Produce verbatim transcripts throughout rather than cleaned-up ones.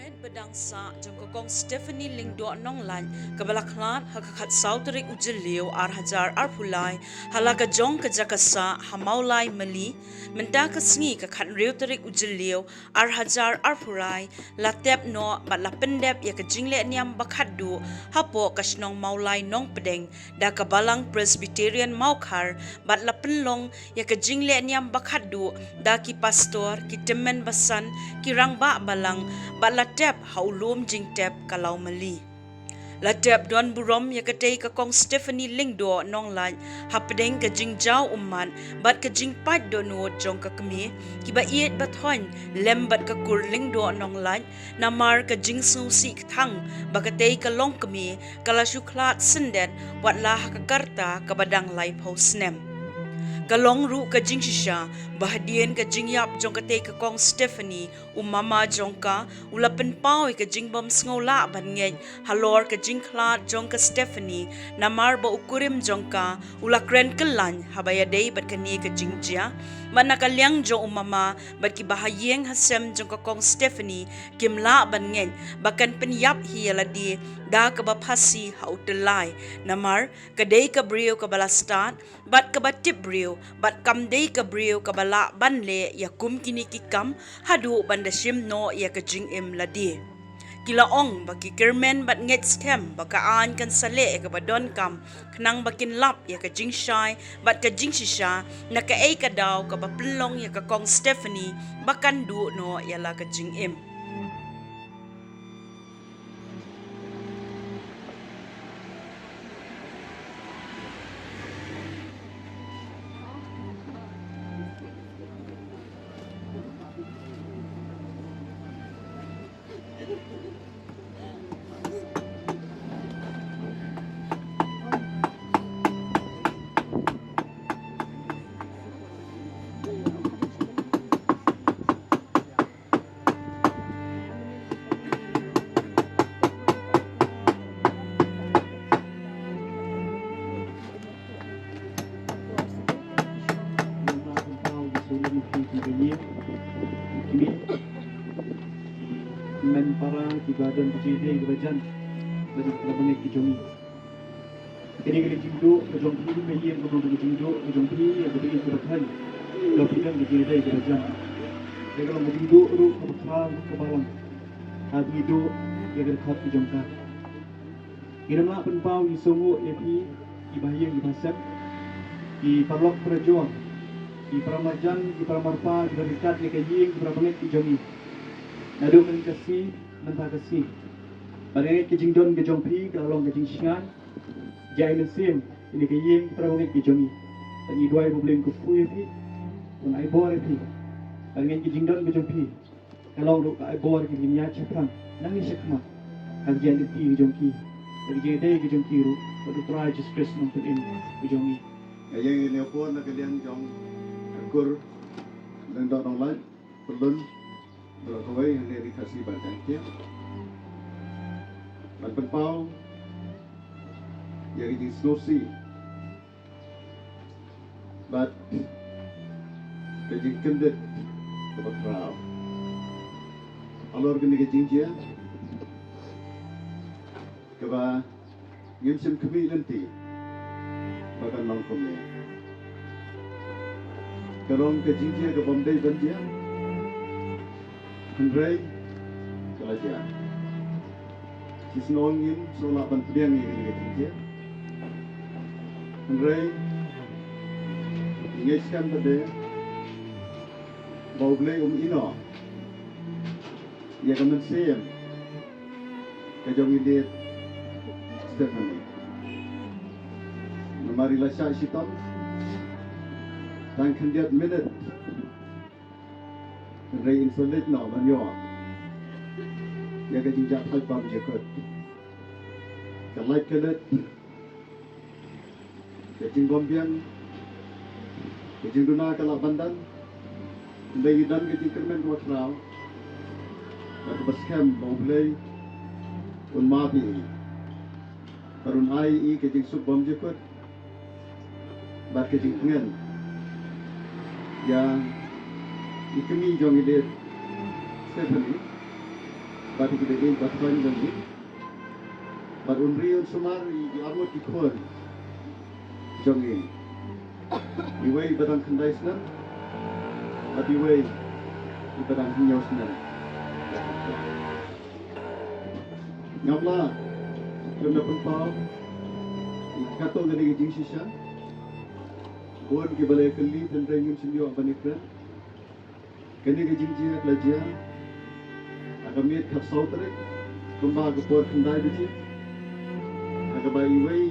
Ba dang sah jong ka Kong Stephanie Lyngdoh Nonglait, kaba la khlad ha ka khatsaw tarik u Jylliew ar hajar arphew lai, ha la ka jong ka jaka sah ha Mawlai Mali, mynta ka sngi ka khathynriew tarik u Jylliew ar hajar arphew lai, la tep noh bad la pyndep ïa ka jinglehniam ba khatduh hapoh ka shnong Mawlai Nongpdeng da ka Balang Presbyterian Mawkhar, bad la pynlong ïa ka jinglehniam ba khatduh da ki pastor, ki tymmen basan, ki rangbah balang, bad la tep ha u lum jingtep ka Lawmali. La tep don burom ïa katei ka Kong Stephanie Lyngdoh Nonglait hapdeng ka jingjaw ummat bad ka jingpait dohnud jong ka kmie, kiba ïeit ba thoiñ lem bad ka kur Lyngdoh Nonglait, namar ka jingsngewsih kthang ba katei ka longkmie ka la shu khlad syndet watla ha ka rta kaba dang laiphew snem. Ka long ruh ka jingshisha ba hadien ka jingïap jong katei ka Kong Stephanie, u mama jong ka u la pynpaw ïa ka jingbym sngewlah ban ngeit halor ka jingkhlad jong ka Stephanie, namar ba u kurim jong ka u la kren kyllaiñ haba ïadei bad kane ka jingjia. Bad na ka liang jong u mama bad kiba ha ïing ha sem jong ka Kong Stephanie kim lah ban ngeit ba kan pynïap hi ïa lade da kaba phasi ha u tyllai, namar ka dei ka briew kaba la stad bad kaba tip briew, bad kam dei ka briew kaba lah ban leh ïa kum kine ki kam haduh ban da shim noh ïa ka jingim lade. Ki la ong ba ki kyrmen bad ngeit skhem ba ka aiñ kan sa leh ïa kaba donkam, khnang ba kin lap ïa ka jingshai bad ka jingshisha na kaei ka daw kaba pynlong ïa ka Kong Stephanie ba kan duh noh ïa la ka jingim. Kmen para kiba don ka jingïadei kaba jan bad ki para bangeit ki jong ngi. Kane ka dei ka jingduh ka jong phi, ka ïing ka long ka jingduh ka jong phi, ïa kaba ïeit kaba thoiñ. Ka phi don ka jingïadei kaba jan. Ka long ka jingduh ruh kaba khraw kaba lang. Ha ka jingduh ïa ka dkhot ka jong ka. Ngin ym lah pynpaw ïa ki sngewbha ïa phi, ki bahaïing ki bahasem, ki paralok parajor, ki paramarjan, ki paramarpa, ki baryngkat ïa ka ïing, ki parabangeit ki jong ngi. Naduh mynta ka sngi, mynta ka sngi. Bad nga ngeit ka jingdon ka jong phi ka long ka jingshngaiñ. Jai mynsiem ïa ka ïing, ki parabangeit ki jong ngi. Bad ngi duwai ba U Blei un kyrkhu ïa phi, un ai bor ïa phi. Bad nga ngeit ka jingdon ka jong phi ka long ruh ka ai bor ïa ki, ïa ki shaphrang nangne shakhmat, ha ka jingïaid lynti ka jong ki, ha ka jingïadei ka jong ki ruh bad U Trai Jisu Khrist Nongpynim ka jong ngi. Nga ïeng ïa kane ka por na ka liang jong ka kur Lyngdoh Nonglait, Pyllun, baroh kawei, hangne Ri Khasi bad Jaiñtia, ban pynpaw ïa ka jingsngewsih bad ka jingkyndit kaba khraw halor kane ka jingjia kaba ngim shym khmih lynti ba kan long kumne. Ka long ka jingjia kabym dei ban jia, hynrei ka la jia. Shisnong ngim sngewlah ban pdiang ïa kane ka jingjia, hynrei ngi ngeit skhem pat de ba U Blei um ïehnoh ïa ka mynsiem ka jong i Late Stephanie. Namar i la shah shitom tang khyndiat minit, hynrei in sa leit noh ban ïoh ïa ka jingjahthait bymjukut. Ka lait ka leit, ka jingbymbiang, ka jingduna ka lah ban don. Hynrei ngi don ka jingkyrmen kaba khraw bad kaba skhem ba U Blei un map ïa i bad un ai ïa i ka jingsuk bymjukut bad ka jingtngen ïa i kmie jong i Late Stephanie. Bad ki dei bad ki dei jong ngi. Bad un ri un sumar ïa ki arngut ki khun jong ngi. Iwei i ba dang khyndai snem bad iwei i ba dang hynñiew snem. Ngam lah ban pynpaw ïa katto katne ka jingshisha. Bun kiba la kylli, hynrei ngim shym ïoh ban ïakren. Kane ka jingjia ka la jia ha ka miet khatsaw tarik, kumba ha ka por khyndai baje, ha kaba iwei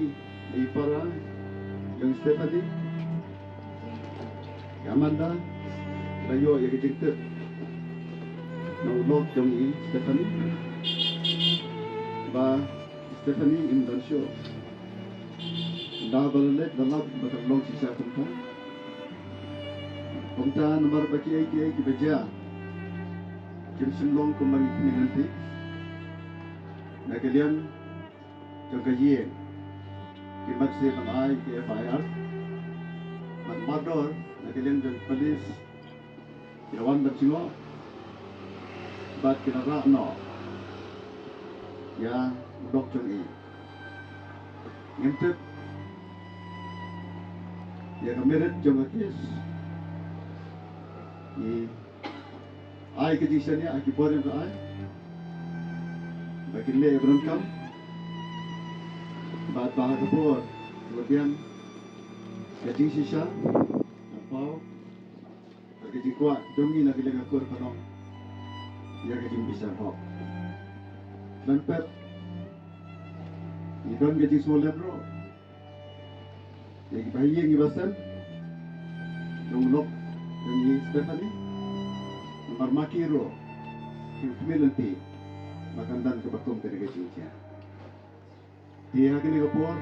i para jong i Stephanie, i Amanda, la ïoh ïa ka jingtip na u lok jong i Stephanie ba Stephanie, im don shuh. Ynda ba la leit la lap ba kan long shisha kumta. Kumta namar ba kiei kiei kiba jia kim shym long kumba ngi khmih lynti. Na ka liang jong ka ïing, kim pat shym ban ai ka F I R. Bad mardor, na ka liang jong police, ki la wan ban jngoh bad ki la rah noh ïa u lok jong i. Ngim tip ïa ka merit jong ka case. Ngi ai ka jingshaniah ha ki bor jong ka aiñ ba kin leh ïa ka donkam bad ba ha ka por ba biang ka jingshisha, ka paw ka jingkwah jong ngi na ka liang ka kur ka long ïa ka jingbishar hok. Khlem pep ngi don ka jingsngewlem ruh ïa kiba ha ïing kiba sem jong u lok jong i Stephanie. Namar ma ki ruh kim khmih lynti ba kan don kaba kum kane ka jingjia. Te ha kane ka por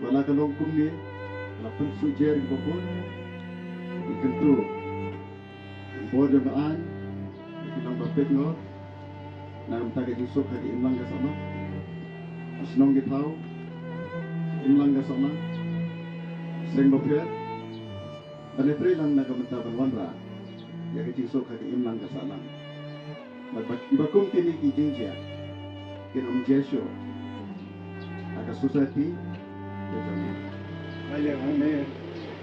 ba la ka long kumne, la pynsuh jer kiba bun. Ngi kyntu ki bor jong ka aiñ ki long ba peit ngor na ka bynta ka jingsuk ha ka imlang ka sahlang. Ki shnong ki thaw, imlang ka sahlang, seng bapher. Ban ïatreilang na ka bynta ban wanrah ïa ka jingsuk ha ka imlang ka sahlang. Bad ba, ba kum kine ki jingjia kin ym jia shuh ha ka society ka jong ngi. Nga ïeng hangne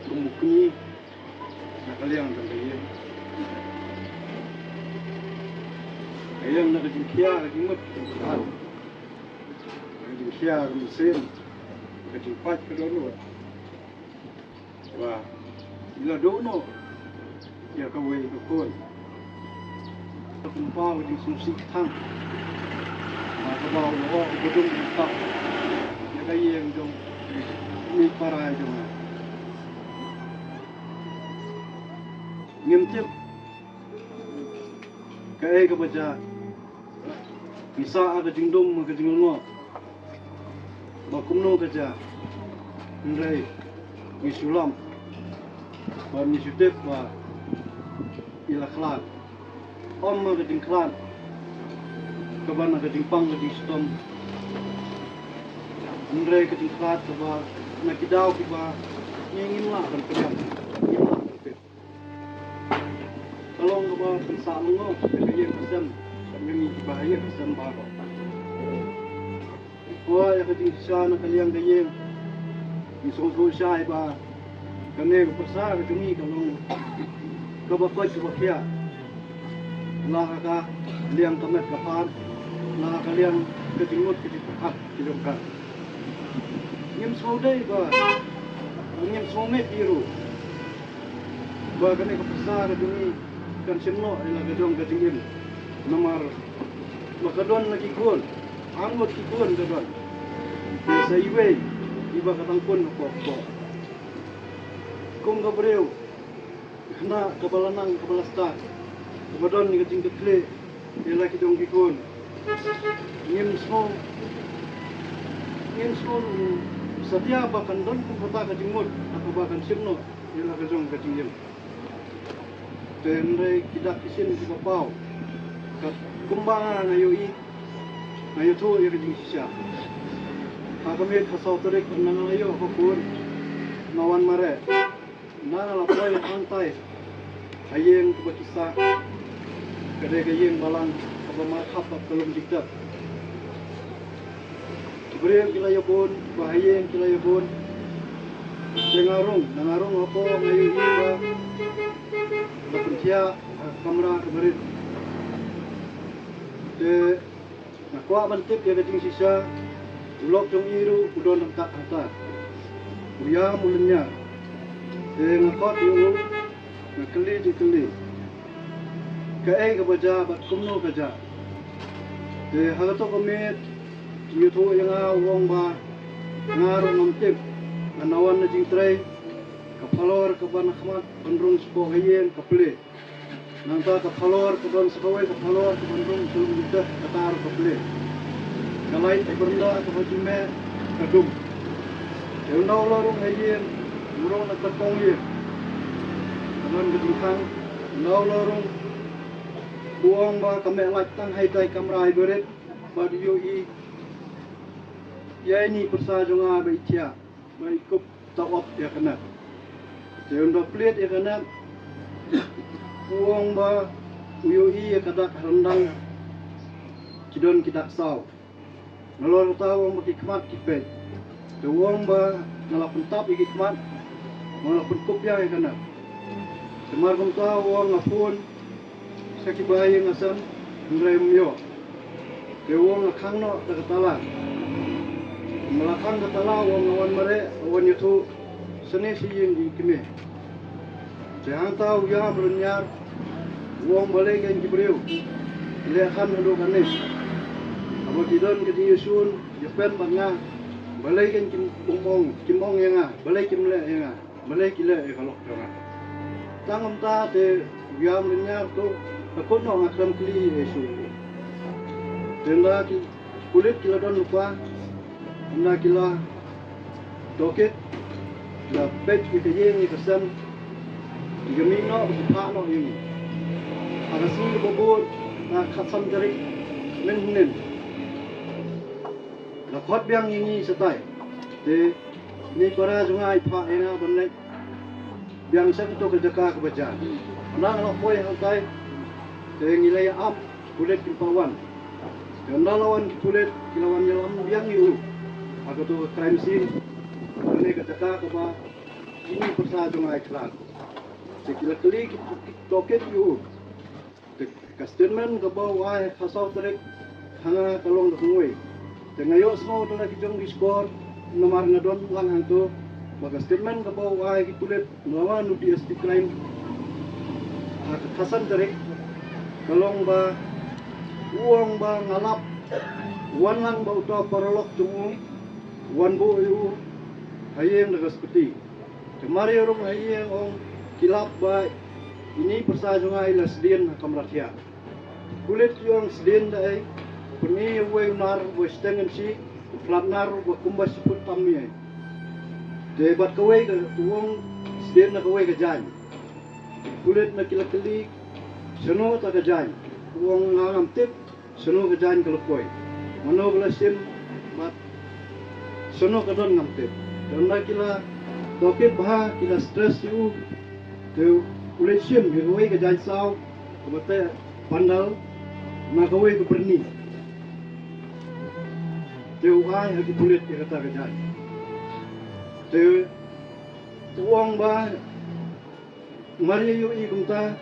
kum u kñi na ka liang jong ka ïing. Ka ïeng na ka jingkhia ka jingmut ka jingpyrkhat, na ka jingkhia ka mynsiem, ka jingpait ka dohnud. Ba i la duh noh ïa kawei ka khun. Ka pynpaw ka jingsngewsih thang. Ba kaba u la ong u ba dum u tap ïa ka ïing jong i para jong nga. Ngim tip kaei kaba jia. Ngi sah ha ka jingdum ha ka jinglyngngoh ba kumno ka jia. Hynrei ngi shu lap bad ngi shu tip ba i la khlad. Ym ha ka jingkhlad kaba na ka jingpang ka jingshitom, hynrei ka jingkhlad kaba na ki daw kiba ngi ngim lah ban pyrkhat, ngim lah ban pyrkhat. Ka long kaba pynsah lyngngoh ïa ka ïing ka sem bad ïa ngi kiba ha ïing ka sem baroh. Ko ïa ka jingshisha na ka liang ka ïing, ngi sngewsih shai ba kane ka pyrsa ka jong ngi ka long kaba koit kaba khiah. La ha ka liang ka met ka phad, la ha ka liang ka jingmut ka jingpyrkhat ka jong ka. Ngim sngewdei ba ngim sngewmih ïa ruh ba kane ka pyrsa ka jong ngi kan shim noh ïa la ka jong ka jingim. Namar ba ka don la ki khun, arngut ki khun ka don. Te sa iwei iba ka dang khun hapoh kpoh. Kum ka briew, ka khynnah kaba la nang kaba la stad, kaba don ka jingkitkhlieh ïa la ki jong ki khun. Ngim sngew, ngim sngew satia ba kan don kum kata ka jingmut ha kaba kan shim noh ïa la ka jong ka jingim. Te hynrei ki dak ki shin kiba paw, kat kumba nga nga ïohi, nga ïathuh ïa ka jingshisha. Ha ka miet khatsaw tarik, ynda nga la ïoh ka phone, nga wan mareh. Ynda nga la poi hangtai ha ïing kaba ki sah, ka dei ka ïing balang ka Ba markhap bad ka lum jingtep. Ki briew ki la ïabun, ba ha ïing ki la ïabun. Te nga rung, na nga rung hapoh nga ïohi ba la pynthiah ha kamra ka barit. Te nga kwah ban tip ïa ka jingshisha, u lok jong i ruh u don ryngkat hangta. U ïam u lynñiar. Te nga khot ïa u, nga kylli jingkylli. Kaei kaba jia bad kumno ka jia. Te ha kato ka miet, u ïathuh ïa nga u ong ba nga ruh ngam tip. Nga wan na jingtrei, ka phalor kaba na khmat ban rung shapoh ka ïing ka plie. Nangta ka phalor ka don sa kawei ka phalor ka ban rung sha lum jingtep kata ruh ka plie. Ka light ka byrnda kaba ju meh ka dum. Te ynda u la rung ha ïing, u rung na ka kong ïing. Ka don ka jingkhang, ynda u la rung, u ong ba ka meh light tang ha itai i kamra i barit, bad u ïohi ïa ine i pyrsa jong nga ba i thiah, ba i kup tap ïa ka nep. Te ynda u plied ïa ka nep, u ong ba u ïohi ïa ka dak ha ryndang ki don ki dak saw. Nalor kata u ong ba ki khmat ki peit. Te u ong ba nga la pyntap ïa ki khmat, nga la pynkup ïa ka nep. Te mar kumta u ong nga phone sha ki ba ïing nga sem, hynrei ym ïoh. Te u ong nga khang noh da ka tala. Nga la khang da ka tala, u ong nga wan mareh, nga wan ïathuh shane sha ïing jong i kmie. Te hangta u ïam u lynñiar, u ong balei kein ki briew ki leh kham haduh kane. Haba ki don ka jingïasun ïapen bad nga, balei kein kim ong, kim ong ïa nga, balei kim leh ïa nga. Balei ki leh ïa ka lok jong nga. Tang kumta te u ïam u lynñiar, to ka kut noh, nga khlem kylli ïa u. Te ynda ki pulit ki la don lypa, ynda ki la tohkit, ki la peit ïa ka ïing ïa ka sem, ki ïa mih noh, ki phah noh ïa ngi. Ha ka sngi kaba bud, ha ka khatsan tarik mynhynnin, la khot biang ïa ngi shatai. Te ine i para jong nga i phah ïa nga ban leit biang sha kato ka jaka kaba jan. Ynda nga la poi hangtai, te ngi la ïa ap, ki pulit kim pat wan. Te ynda la wan ki pulit, ki la wan ïalam biang ïa u ha kato ka crime scene, kane ka jaka kaba ine i pyrsa jong nga i khlad. Te ki la kylli, ki, ki tohkit ïa u. Te ka statement kaba u ai ha ka saw tarik ha nga ka long da kawei. Te nga ïohsngew da la ki jong ki shkor namar nga don lang hangto, ba ka statement kaba u ai ki pulit, nga wan u D S P crime ha ka khatsan tarik, ka long ba u ong ba nga lap, wan lang ba uta u paralok jong u, wan buh ïa u ha ïing da ka spati. Te mar ïa rung ha ïing, ong ki lap ba ine i pyrsa jong nga i la sdien ha kamra thiah. Pulit ki ong sdien da ei, pyni uwei u nar uba shiteng ïa shi, u khlad nar uba kumba shi phut tam ïa. Te bad kawei ka, u ong sdien na kawei ka jaiñ. Pulit na ki la kylli shano ta ka jaiñ. U ong nga ngam tip shano ka jaiñ ka la poi, mano ba la shim, bad shano ka don, ngam tip. Te ynda ki la tohkit bha, ki la stress ïa u, te u leit shim ïa kawei ka jaiñ saw kaba teh pandal na kawei ka byrni. Te u ai ha ki pulit ïa kata ka jaiñ. Te u ong ba mar ïa ïohi kumta,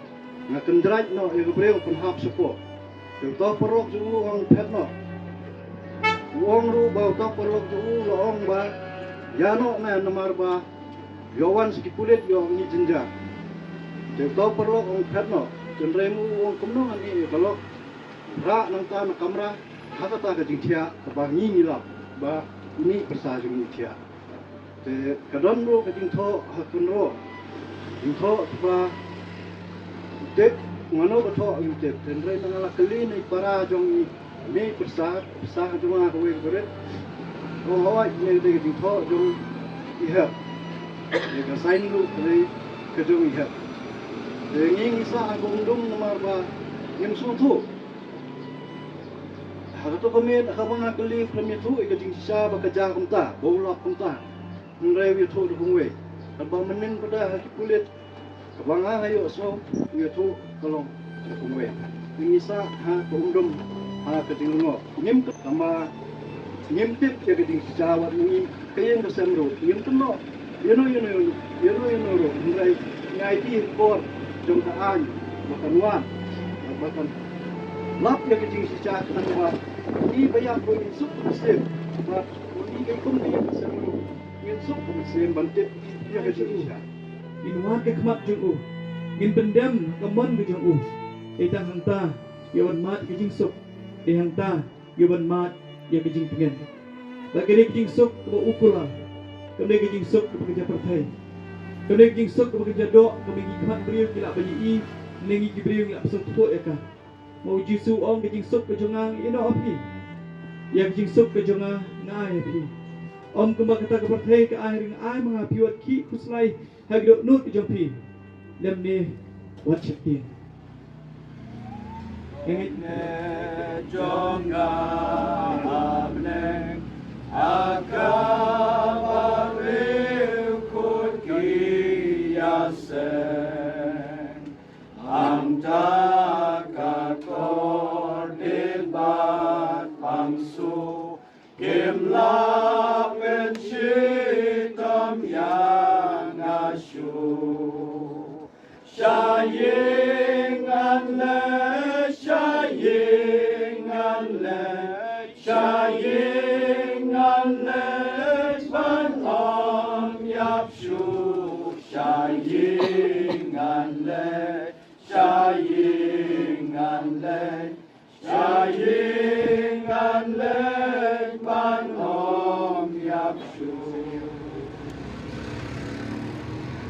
nga kynjraid noh ïa ka briew pynhap shapoh. Te uta u paralok jong u ong phet noh. U ong ruh ba uta u paralok jong u u la ong ba ïa noh me, namar ba ïoh wan sa ki pulit ïoh ngi jynjar. Te uta u paralok ong phet noh. Te hynrei ma u ong kumno ngan ïeh ïa ka lok. Rah nangta na kamra ha kata ka jingthiah kaba ngi ngi lap ba ine i pyrsa jong ngi i thiah. Te ka don ruh ka jingthoh ha khynraw. Jingthoh ba tip, mano ba thoh, ngim tip. Te hynrei nga la kylli na i para jong i, ine i pyrsa, pyrsa ka jong nga kawei ka barit. Ong hooid, ine i dei ka jingthoh jong i hep. Ïa ka sign ruh ka dei ka jong i hep. Te ngi ngi sah ha ka umdum namar ba ngim sngewthuh. Ha kato ka miet, ha kaba nga kylli, khlem ïathuh ïa ka jingshisha ba ka jia kumta, ba u lap kumta. Hynrei u ïathuh da kumwei. Katba mynnin pat ha ki pulit, kaba nga nga ïohsngew, u ïathuh ka long da kumwei. Ngi sah ha ka umdum ha ka jinglyngngoh. Ngim tip, tangba ngim tip ïa ka jingshisha, wat ma ngi ka ïing ka sem ruh ngim tip noh. Ïano ïano ïano ïano ruh, hynrei ngi aiti ha ka por jong ka aiñ ba kan wad, ba kan lap ïa ka jingshisha, khnang ba ngi ba ïap ruh ngin suk mynsiem, bad ma ngi kum ka ïing ka sem ruh ngin suk mynsiem ban tip ïa ka jingshisha. Ngin wad ka khmat jong u, ngin pyndem ka mon ka jong u. Ïa tang hangta ïa ban mad ka jingsuk, ïa hangta ïa ban mad ïa ka jingtngen. Ba ka dei ka jingsuk kaba u kular, ka dei ka jingsuk kaba ka jingpyrthei, ka dei ka jingsuk kaba ka jingdoh, kaba ngi khmat briew ngi lah ban ïohi, ne ngi ki briew ngi lah ban sngewthuh ïa ka. Ma u Jisu u ong, ka jingsuk ka jong nga nga ïehnoh ha phi, ïa ka jingsuk ka jong nga nga ai ha phi. Ym kumba kata ka pyrthei ka ai, hynrei nga ai ma nga ha phi, wat khih khuslai ha ki dohnud ki jong phi, lymne wat sheptieng. Ngeit ne jong nga ha bneng, ha kaba riew kut ki ïaseng, hangta ka kordit bad pangsu kim lah pynshitom ïa nga shuh. Sha ïing ngan leit, sha ïing ngan leit, sha ïing ngan leit ban ym ïap shuh. Sha ïing ngan leit, sha ïing ngan leit, sha ïing ngan leit ban ym ïap shuh.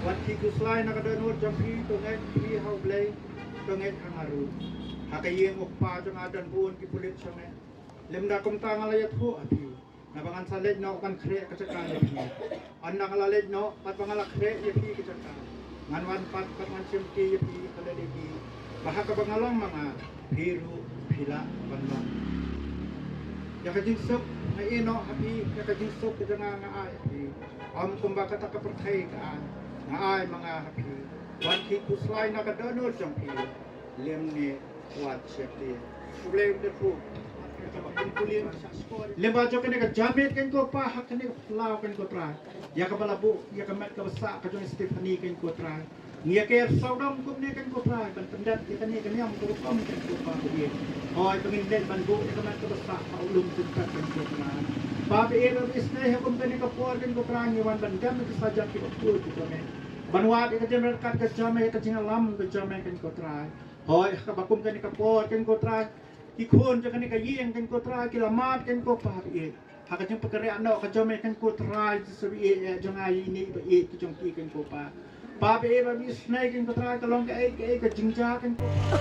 Wat khih khuslai na ka dohnud jong phi, to ngeit phi ha U Blei, to ngeit ha nga ruh. Ha ka ïing u kpa jong nga don bun ki pulit shangne. Lymda kumta nga la ïathuh ha phi, naba ngan sa leit noh ban khreh ka jaka ïa phi. Ynda nga la leit noh bad ba nga la khreh ïa phi ka jaka, ngan wan pat bad ngan shim ïa phi ha lade hi, ba ha kaba nga long ma nga, phi ruh phi lah ban long. Ïa ka jingsuk nga ïehnoh ha phi, ïa ka jingsuk ka jong nga nga ai ha phi. Ym kumba kata ka pyrthei ka ai, nga ai ma nga ha phi. Wat khih khuslai na ka dohnud jong phi, lymne wat sheptieng. U Blei un kyrkhu. Lyngba jong kane ka jingmut keiñ ko Pa, ha kane ka phyllaw keiñ ko Trai, ïa kaba la buh ïa ka met kaba sah ka jong i Stephanie keiñ ko Trai, ngi ïa ker sawdong kumne keiñ ko Trai, ban pyndep ïa kane ka niam ka rukom keiñ ko Pa, ba ïeit. Hooid, ba ngin leit ban buh ïa ka met kaba sah ha u lum jingpep keiñ ko Trai. Pa ba ïeit, ba isynei, ha kum kane ka por keiñ ko Trai, ngi wan ban dem ïa ki sajak kiba khuid ki jong me, ban wad ïa ka jingryngkat ka jong me, ïa ka jingïalam ka jong me keiñ ko Trai. Hooid, ha kaba kum kane ka por keiñ ko Trai, ki khun jong kane ka ïing keiñ ko Trai ki la mad keiñ ko Pa ba ïeit, ha ka jingpynkhreh noh ka jong me keiñ ko Trai Jisu ba ïeit, ïa jong nga ïa ine ba ïeit ki jong ki keiñ ko Pa. Pa ba ïeit, ba isynei keiñ ko Trai, ka long kaei kaei ka jingjia keiñ ko Pa.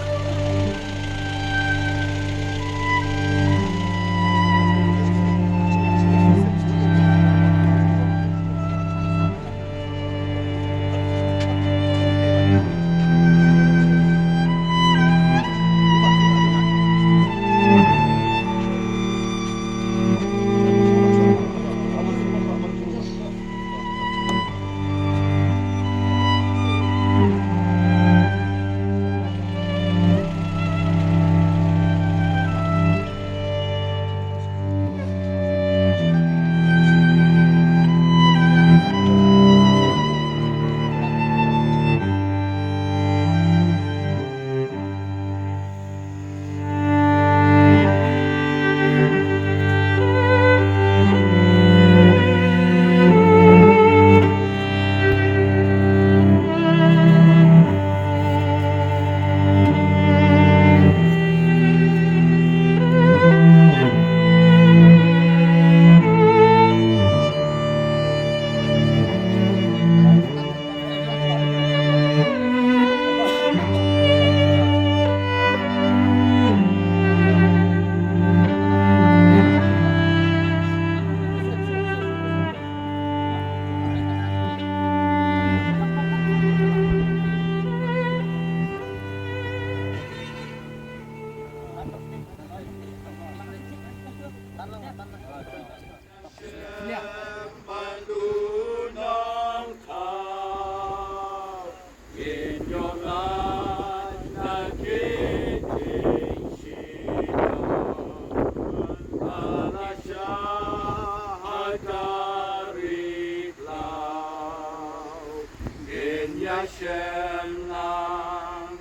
Ngin ïa shem lang,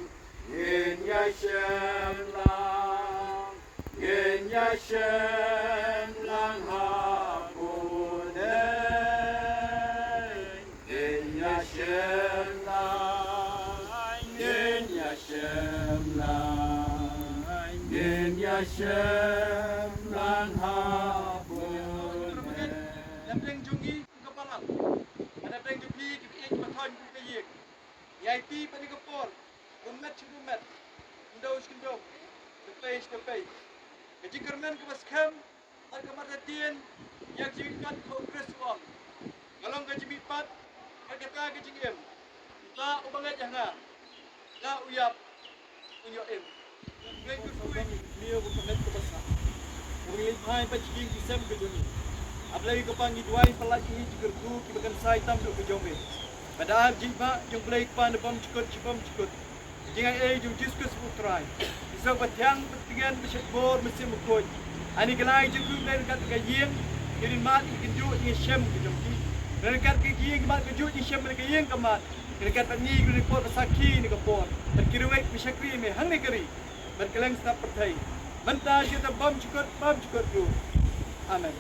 ngin ïa shem lang, ngin ïa shem lang ha bun. Ngin ïa shem lang, ngin ïa shem lang, ngin ïa shem lang ha bun. Ïa pdeng jong ngi kum ka balang, ïa pdeng jong ngi ki ba ïeit ba thoiñ kum ka ïing. Ïa iti bad ïa ka por, ruh met sha ruh met, khyndew sha khyndew, sha pei sha pei. Ka jingkyrmen kaba skhem, bad ka mat ka ktien, ïa ka jingkyrmen ka U Khrist u ong. Nga long ka jingmihpat, bad kata ka jingim. Uta uba ngeit ha nga, la u ïap, un ïoh im. Ngi kyrkhu ïa ngi, ngi ïoh ka met kaba sah. Kaba ngi leit phai pat sha ki ïing ki sem ka jong ngi. A Blei kpa, ngi duwai palat ïa ngi ki kyrkhu kiba kynsai tam duh ka jong ngi. Bad da ar jingba jong U Blei kpa na bymjukut sha bymjukut. Ka jingai ei jong U Jisu Khrist U Trai. Ki sah ba thiang, ba tngen, ba shait bor, mynsiem bakhuid. Ani ka lai jong U Blei ryngkat ka ïing, ki rin mad, ki kynduh, ki shem ka jong ki. Ryngkat ka ïing ka mad ka juh, ki shem ka ïing ka mad. Ryngkat bad ngi, ki rin por ba sakhi ne ka por. Bad ki rwai ba shakri me hangne ka ri. Bad kylleng sap pyrthei. Mynta, sha bymjukut, bymjukut ruh. Amen.